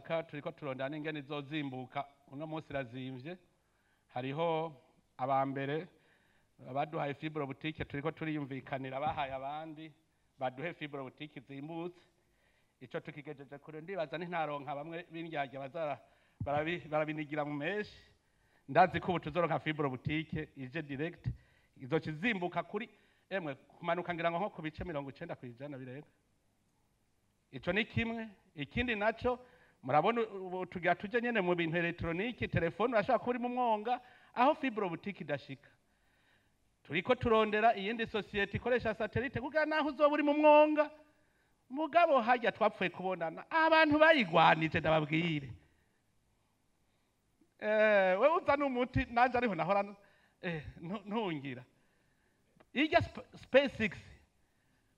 Washaka turiko turondera n'ingene izozimbuka. Uno munsi irazimvye. Hariho abambere baduhaye fibre optique, turiko turiyumvikanira bahaye abandi baduhe fibre optique zimbutse. Ico tukigejeje kure, ndibaza ntaronka bamwe b'indyarya bazara barabinigira mu menshi. Ndazi ko ubu tuzoronka fibre optique ije direct, izoca izimbuka kuri emwe kumanuka ngira ngo nko ku bice 90% birenga. Ico ni kimwe. Ikindi naco, murabona ubu tugira tuje nyene mu bintu électronique, telefone urashobora kuba uri mu mwonga aho fibre optique idashika. Turiko turondera iyindi société ikoresha satellite kugira naho uzoba uri mu mwonga. Mugabo hajya twapfuye kubonana abantu bayigwanije, ndababwire, wewe uza n'umuti nanje ariho nahora ntungira irya SpaceX.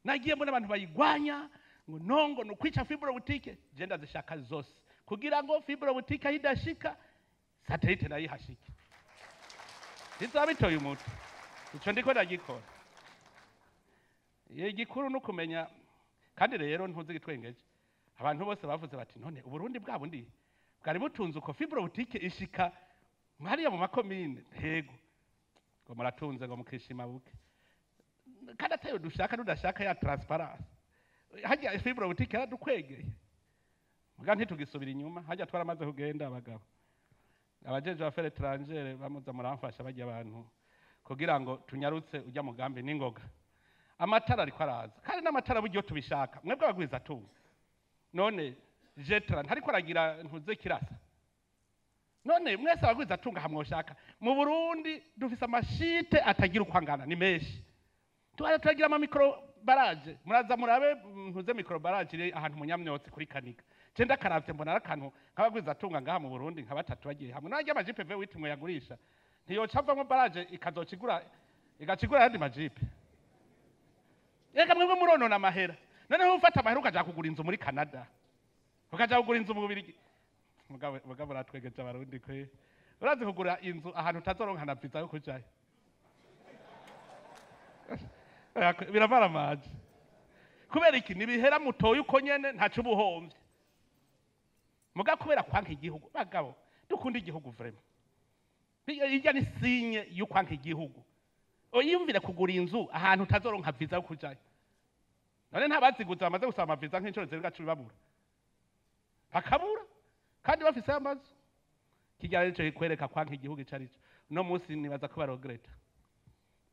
Nagiye mbona abantu bayigwanya ngo nongo ni ukwica fibre optique. Je ndazishaka zose kugira ngo fibre optique aho idashika, satellite nayo ihashike. Bizaba bitoye umuti. Ico ndiko ndagikora. Igikuru ni ukumenya. Kandi rero ntuzi igitwengeje, abantu bose bavuze bati: "None Uburundi bwa bundi bwari butunze uko, fibre optique ishika hariya mu makomine?" Ntego ngo muratunze ngo mukishima buke, kandi atayo dushaka, tudashaka ya transparence. Hajya fibre optique yaradukwegeye, muga ntitugisubira inyuma. Hajya twaramaze kugenda abagabo, abajeje affaires étrangères bamuza muramfasha bajya abantu kugira ngo tunyarutse ujya mugambi n'ingoga. Amatara ariko araza, kandi n'amatara buryo tubishaka. Mwebwe abagwiza tunga, none jetra ntariko aragira ntuze kirasa? None mwese abagwiza tunga hamwoshaka mu Burundi dufise ama sites atagira uko angana, ni menshi. Tuba turagira ama micro barrage, muraza murabe ntuze micro barrage iri ahantu munyamyotsi kuri Kaniga. Je ndakaravye mbona ari akantu nk'abagwiza tunga ngaha mu Burundi nka batatu bagiye hamwe narya ama Jeep V8 mwe yagurisha, ntiyoca avamwo barrage ikazoca igura, igacigura ayandi ma Jeep. Reka mwebwe muronona amahera. Noneho ufata amahera ukaja kugura inzu muri Canada, ukaja kugura inzu mu Bubirigi. Mugabo mugabo uratwegeje Abarundi kwe. Urazi kugura inzu ahantu utazoronka na visa yo kujayo? Biramaramaje. Kubera iki? Nibihera mutoye uko nyene, ntaco ubuhomvye. Muga kubera kwanka igihugu, bagabo, dukunda igihugu vraiment. Irya ni signe yo kwanka igihugu. Oyiyumvire kugura inzu ahantu utazoronka visa yo kujayo. None ntabaziguze bamaze gusaba amaviza nk'inshuro zirenga 10, babura, bakabura kandi bafise amazu? Kijya rero kikwereka kwanka igihugu ico arico. Uno munsi nibaza ko baregretta,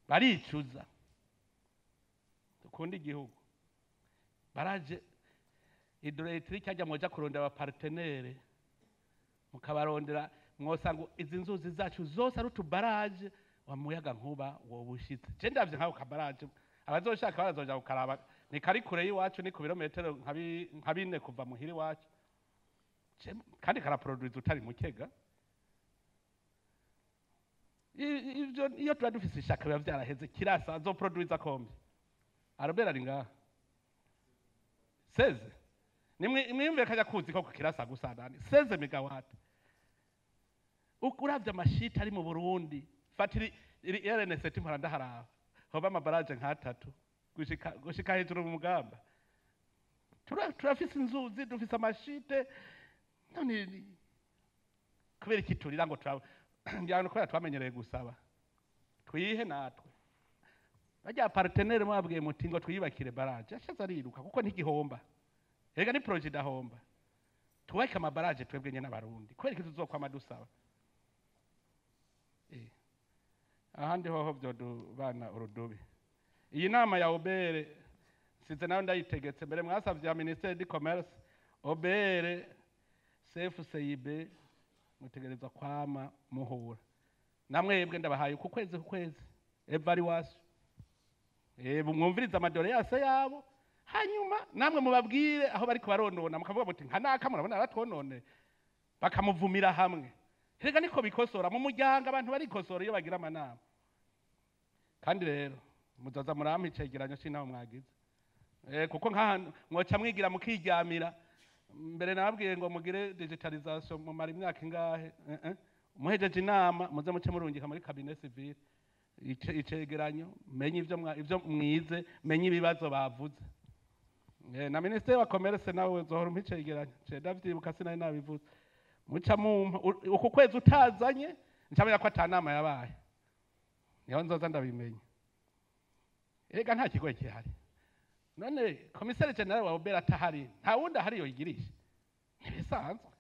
baricuza. Dukunda igihugu. Barrage hydroélectrique hajya mwoja kurondera aba partenaires, mukabarondera, mwosanga izi nzuzi zacu zose ari utu barrage wa muyaga nkuba wobushitse. Je ndavye nk'ako ka barrage, abazoshaka barazoja kukaraba, ni kari kure y'iwacu, ni ku birometero nka 4 kuva muhira iwacu. Kandi karaproduiza utari mukega. Ivyo iyo tuba dufise ishaka biba vyaraheze. Kirasa azoproduiza combien? Albert ari ngaha. 16. Nimwe mwiyumvire kajya kuzi ko kirasa gusa nani 16 mégawatts. Uravye ama sites ari mu Burundi, fatiri iri RN7 mpora ndaharaba, hoba ama barrages nk'atatu gushika hejuru mu mugamba. Turafise inzuzi, dufise ama sites. None kubera iki turira ngo ngira ngo kubera twamenyereye gusaba? Twihe natwe. Bajya partenaire mwabwiye muti ngo twiyubakire barrage, ashaza ariruka kuko ntigihomba. Erega ni projet idahomba. Tuweke ama barrages twebwe nyene n'Abarundi. Kubera iki tuzokwama dusaba? Ahandi hoho vyodubana urudubi. Iyi nama ya OBR size nayo ndayitegetse mbere. Mwasavye ya ministère du commerce, OBR, CFCIB, mutegerezwa kwama muhura. Namwebwe ndabahaye ku kwezi ku kwezi évaluation. Mwumvirize ama doléances yabo, hanyuma namwe mubabwire aho bariko baronona, mukavuga muti nka naka murabona aratwonone, bakamuvumira hamwe. Rega niko bikosora mu muryango, abantu barikosora iyo bagira amanama. Kandi rero muzoza murampa icegeranyo c'inama mwagize, kuko nk'ahantu mwoca mwigira mukiryamira. Mbere nababwiye ngo mugire digitalisation, mumara imyaka ingahe? Muhejeje inama muze muce murungika muri cabinet civil icegeranyo, menye ivyo mwize, menye ibibazo bavuze. Na ministre wa commerce nawe uzohora umpa icegeranyo, ce ndavyibuka, sinari nabivuze. Muca mumpa uku kwezi utazanye, ncamenya ko ata nama yabaye, niho nzoza ndabimenya. Erega nta kigoye gihari. None commissaire général wa OBR atahari, nta wundi ahari yoyigirisha? Ntibisanzwe.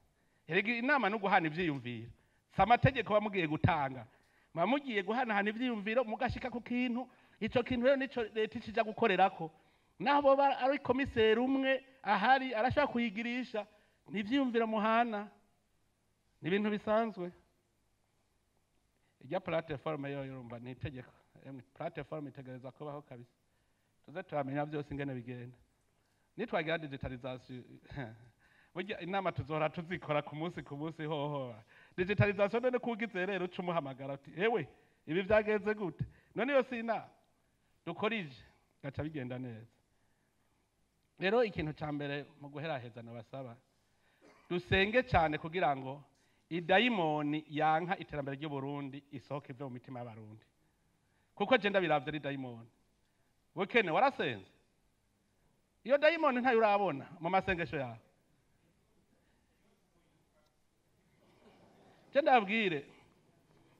Erega inama no guhana ivyiyumviro, si amategeko bamugiye gutanga, muba mugiye guhanahana ivyiyumviro mugashika ku kintu. Ico kintu rero nico leta ikija gukorerako. Naho boba ari komiseri umwe ahari, arashobora kuyigirisha. Ni ivyiyumviro muhana, ni ibintu bisanzwe. Irya plateforme yo urumva ni itegeko. Emwe, plateforme itegerezwa kubaho kabisa, tuze turamenya vyose ingene bigenda. Nitwagira digitalisation, burya inama tuzohora tuzikora ku munsi ku munsi hoho. Digitalisation none kugize rero, uca umuhamagara uti: "Ewe, ibi vyagenze gute?" None iyo si inama dukorije? Gaca bigenda neza. Rero ikintu ca mbere mu guheraheza nabasaba, dusenge cyane kugira ngo idayimoni yanka iterambere ry'u Burundi isohoke, ive mu mitima y'Abarundi, kuko je ndabiravye ari dayimoni. Bukene warasenze, iyo dayimoni ntayo urabona mu masengesho yawe. Je ndabwire,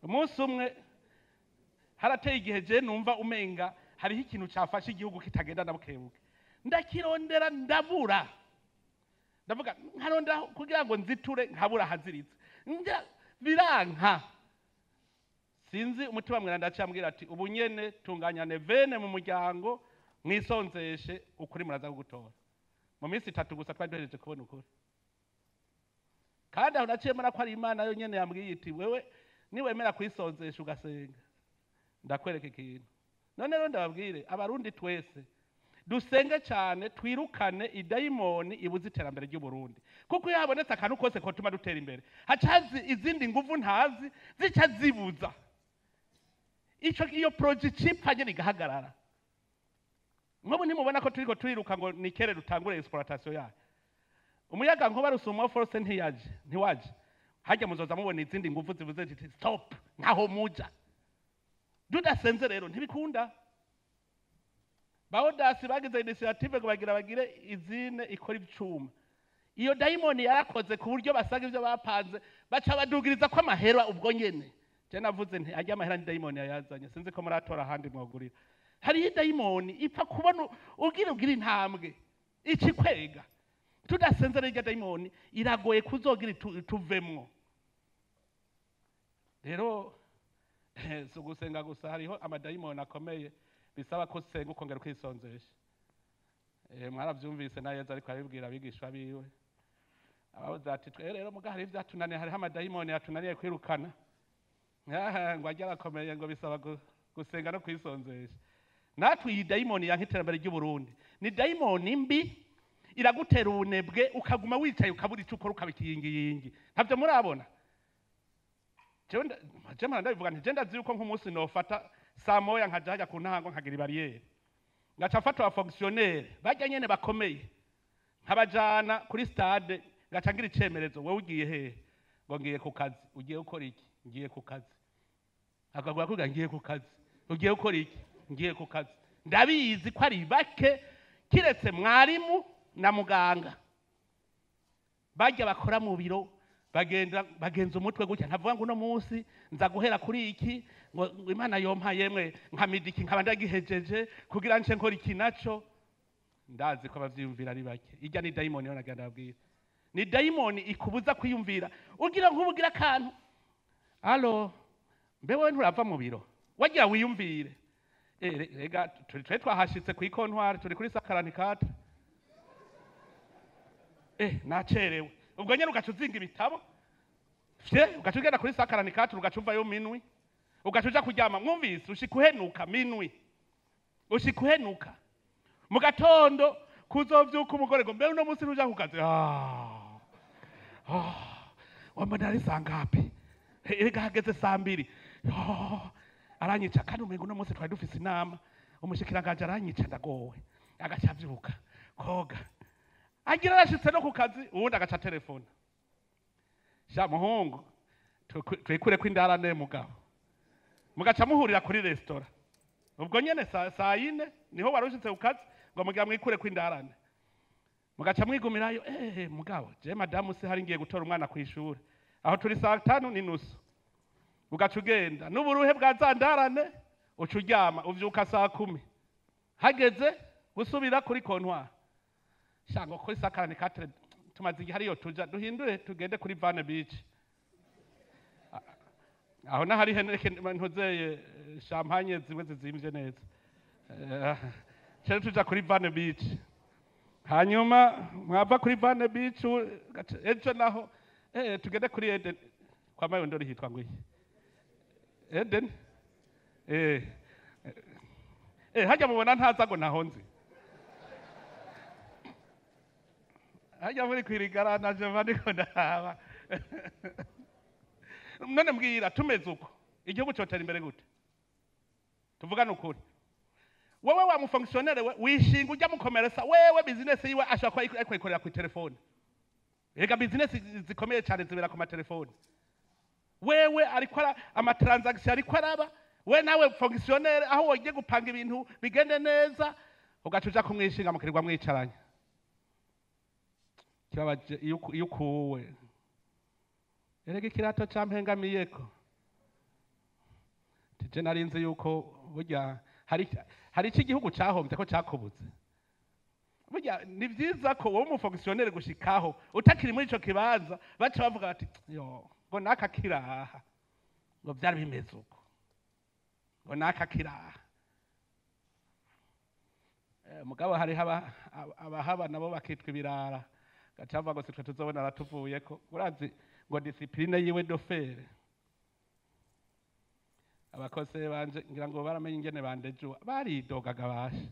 umunsi umwe harateye igihe je numva umenga hariho ikintu cafashe igihugu kitagenda na bukebuke, ndakirondera ndabura. Ndavuga nkarondera kugira ngo nziture, nkabura ahaziritse. Ngira biranka, sinzi. Umutima mweranda ndacambwira ati: "Ubu nyene tunganya neuvaine mu muryango, mwisonzeshe, ukuri muraza kugutora." Mu minsi 3 gusa twari duhejeje kubona ukuri. Kandi aho naciye mbona ko ari Imana yo nyene yambwiye iti: "Wewe niwemera kwisonzesha ugasenga, ndakwereka ikintu." None rero ndababwire, Abarundi twese dusenge cyane, twirukane idayimoni ibuze iterambere ry'u Burundi, kuko iyo habonetse akantu kose kotuma dutera imbere, haca hazi izindi nguvu ntazi zica zibuza ico, iyo projet icipfa nyene igahagarara. Nk'ubu ntimubona ko turiko turiruka ngo nikere dutangure exploitation yayo? Umuyaga nkuba Rusumo Force ntiyaje, ntiwaje hajya. Muzoza mubona izindi nguvu zivuze ziti: "Stop, ntaho muja." Tudasenze rero ntibikunda. Ba Odasi bagize initiative ngo bagira bagire izine ikora icuma. Iyo dayimoni yarakoze ku buryo basaga ibyo bapanze, baca badugiriza ko amahera ubwo nyene. Je navuze nti ajya amahera ni dayimoni yayazanye. Sinzi ko muratora ahandi mwogurira. Hariho idayimoni ipfa kubona ugira intambwe ikikwega. Tudasenze rero, irya dayimoni iragoye kuzogira tuvemwo. Rero si ugusenga gusa, hariho amadayimoni akomeye bisaba ko usenga ukongera ukisonzesha. Mwaravyumvise na Yezu ariko arabibwira abigishwa biwe, ababuze ati: "Twe rero muga hari ivyatunaniye, hariho amadayimoni yatunaniye kwirukana." Ngo ajye arakomeye, ngo bisaba gusenga no kwisonzesha. Natwe iyi dayimoni yanka iterambere ry'u Burundi ni dayimoni mbi, iragutera ubunebwe, ukaguma wicaye, ukabura icyo ukora, ukaba ikiyingiyingi. Ntabyo murabona? Jewe je mpora ndabivuga nti je ndazi yuko nk'umunsi nofata saa moya nkaja hajya ku ntango, nkagira ibariyeri, ngaca mfata aba fonctionnaire barya nyene bakomeye, nkabajana kuri stade, ngaca ngira icemerezo: "Wewe ugiye hehe?" Ngo: "Ngiye ku kazi." "Ugiye gukora iki?" "Ngiye ku kazi." Akagura kugira: "Ngiye ku kazi." "Ugiye gukora iki?" "Ngiye ku kazi." Ndabizi ko ari bake, kiretse mwarimu na muganga bajya bakora mu biro, bagenda bagenza umutwe gutya, ntavuga ngo uno munsi nza guhera kuri iki, ngo Imana yompa yemwe nkamida iki, nkaba ndagihejeje kugira nce nkora iki naco. Ndazi ko abavyiyumvira ari bake. Irya ni dayimoni yo nagenda ndababwira, ni dayimoni ikubuza kwiyumvira. Ugira nk'ubugira akantu: "Allo, mbe wowe nturava mu biro?" Wagira wiyumvire. Rega turi twe twahashitse ku ikontwari, turi kuri 144, nacerewe. Ubwo nyene ugaca uzinga ibitabo fye, ugaca ugenda kuri 144, ugaca uvayo minwi, ugaca uja kuryama. Mwumvise ushika uhenuka minwi, ushika uhenuka mu gatondo kuzovyuka umugore ngo: "Mbe uno munsi ntuja ku kazi?" "Ah, ah, wambona ari saa ngapi? Erega hageze saa 2." "Oh, aranyica kandi umengo uno munsi twari dufise inama, umushikiranganji aranyica, ndagowe." Agaca avyuka koga, agira arashitse no ku kazi, uwundi agaca telefone: "Sha muhungu, twikure ko indarane mugabo." Mugaca muhurira kuri resitora ubwo nyene saa 4, niho wari ushitse ku kazi, ngo mugira mwikure ko indarane. Mugaca mwigumirayo. Mugabo je madamu se hari ngiye gutora umwana ku ishuri aho turi saa 5:15, ugaca ugenda n'uburuhe bwa zandarane, uca uryama, uvyuka saa 10 hageze gusubira kuri comptoir. Shango kuri saa 44 tumaze igihe hariyo, tuja duhindure tugende kuri Vane Beach aho nahari Heineken ntuzeye champagne zimwe zizimvye neza. Cyo tuja kuri Vane Beach, hanyuma mwava kuri Vane Beach ejo naho tugende kuri Eden kwa Mayondori, hitwa ngo iki? Eden. Hajya mubona ntaza ngo ntaho nzi hajya muri kwirigara naje mba ndiko ndaraba. None mbwira, tumeze uko igihugu cyotera imbere gute? Tuvugane ukuri. Wewe wa mu fonctionnaire, we wishinga ujya mukomeresa, wewe business yiwe ashobora kuba ariko ayikorera ku telefone. Ega business zikomeye cyane zibera ku matelefone. Wewe ariko ama transaction ariko araba. We nawe fonctionnaire, aho wogiye gupanga ibintu bigende neza, ugaca uja kumwishinga mukirirwa mwicaranye. Kibabaje iyo ukuwe. Erega ikirato campengamiyeko tije narinzi yuko burya hari iki igihugu cahombye ko cakubutse. Burya ni vyiza ko wowe umu fonctionnaire gushikaho utakiri muri ico kibanza baca bavuga bati: "Yo, ngo naka kiraha, ngo vyari bimeze uko, ngo naka kiraha." Mugabo hariho abahaba nabo bakitwa ibirara, gaca bavuga ngo sitwe tuzobona aratuvuyeko, urazi ngo discipline yiwe de fer. Abakozi banje ngira ngo baramenye ingene bandejuwa, baridogaga basha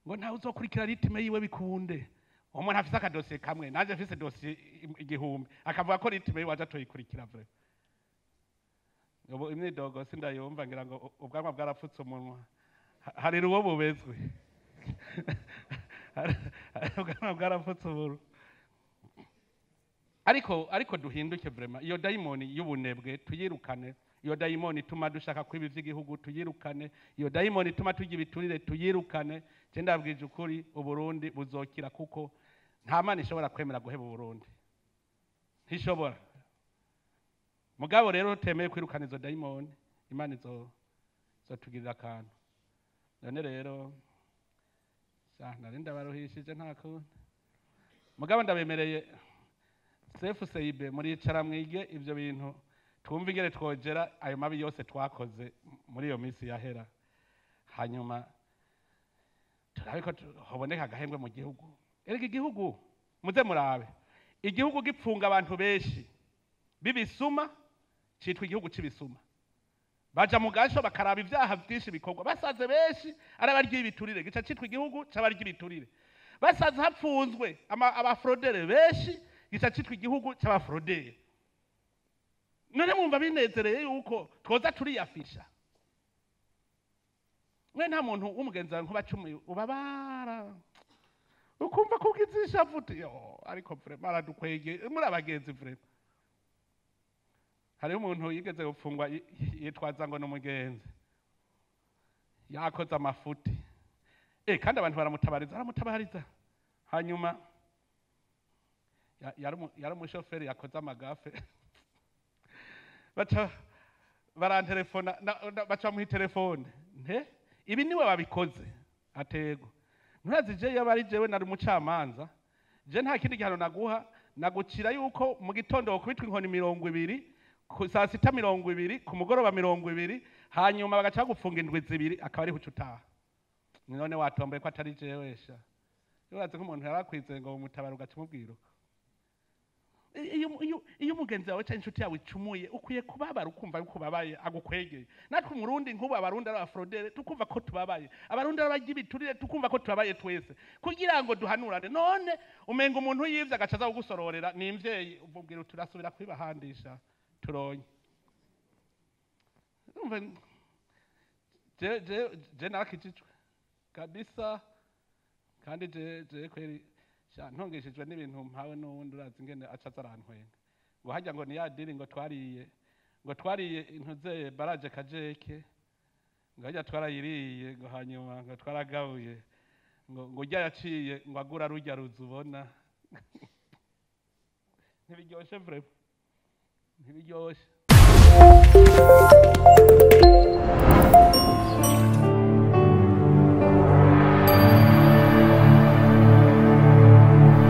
ngo ntawe uzokurikira rythme yiwe bikunde. Umuntu afise akadosiye kamwe, nanje mfise dosiye 1000, akavuga ko rythme yiwe aje atoyikurikira. Vraiment, ubu imyidogo sindayumva, ngira ngo ubwanwa bwarapfutse umunwa. Hari uwo bubezwe, ubwanwa bwarapfutse umunwa. Ariko duhinduke vraiment, iyo dayimoni y'ubunebwe tuyirukane, iyo dayimoni ituma dushaka kwiba ivy'igihugu tuyirukane, iyo dayimoni ituma turya ibiturire tuyirukane. Je ndabwije ukuri, Uburundi buzokira, kuko nta Mana ishobora kwemera guheba Uburundi, ntishobora. Mugabo rero tutemeye kwirukana izo dayimoni, Imana izotugirira akantu. None rero sha nari ndabaruhishije, nta kundi. Mugabo ndabemereye CFCIB, muricara mwige ivyo bintu, twumve ingene twogera ayo mabi yose twakoze muri iyo minsi yahera, hanyuma turabe ko hoboneka agahembwe mu gihugu. Erega igihugu, muze murabe, igihugu gipfunga abantu benshi b'ibisuma citwa igihugu c'ibisuma. Baja mu gasho bakaraba ivyaha vyinshi bikorwa, basaze benshi ari abarya ibiturire, gica citwa igihugu c'abarya ibiturire. Basaze hapfunzwe aba fraudeurs benshi, gica citwa igihugu c'aba fraudeurs. None mwumva binezereye yuko twoza turiyafisha? Mwe nta muntu w'umugenzi wawe nkuba cumi ubabara ukumva ko ugize ishavu uti: "Yo, ariko vraiment aradukwege muri abagenzi vraiment." Hariho umuntu yigeze gupfungwa yitwaza ngo ni umugenzi, yakoze amafuti, kandi abantu baramutabariza, aramutabariza. Hanyuma yari umushoferi yakoze amagafe, baca barantelefona, baca bamuha telefone: "Nte ibi niwe wabikoze?" "Atego nturazi je yaba ari jewe nari umucamanza, je nta kindi gihano naguha, nagucira yuko mu gitondo wokubitwa inkoni 20, ku saa sita 20, ku mugoroba 20, hanyuma bagaca bagufunga indwi 2, akaba ariho uca utaha." "None watomboye ko atari jewe sha." Urazi nk'umuntu yarakwizeye ngo umutabara, ugaca umubwira uko. Iyo umugenzi wawe cyangwa inshuti yawe icumuye, ukwiye kubabara, ukumva yuko ubabaye agukwegeye. Natwe umurundi nk'ubu, Abarundi ari aba fraudeurs, tukumva ko tubabaye, Abarundi ari abarya ibiturire, tukumva ko tubabaye twese, kugira ngo duhanurane. None umenga umuntu yivye agaca aza kugusororera ni imvyeyi, umubwira uti: "Urasubira kwibahandisha turonye." Urumva, je narakijijwe kabisa, kandi je kweri sha ntongeshejwe n'ibintu mpawe n'uwundi. Urazi ingene aca aza arantwenga ngo hajya ngo ni ya diri, ngo twariye intuzeye baraje kajeke, ngo hajya twarayiriye, ngo hanyuma ngo twaragabuye. Ngo urya yaciye ngo agura rujya ruzu ubona. Ntibiryoshe vraiment, ntibiryoshe.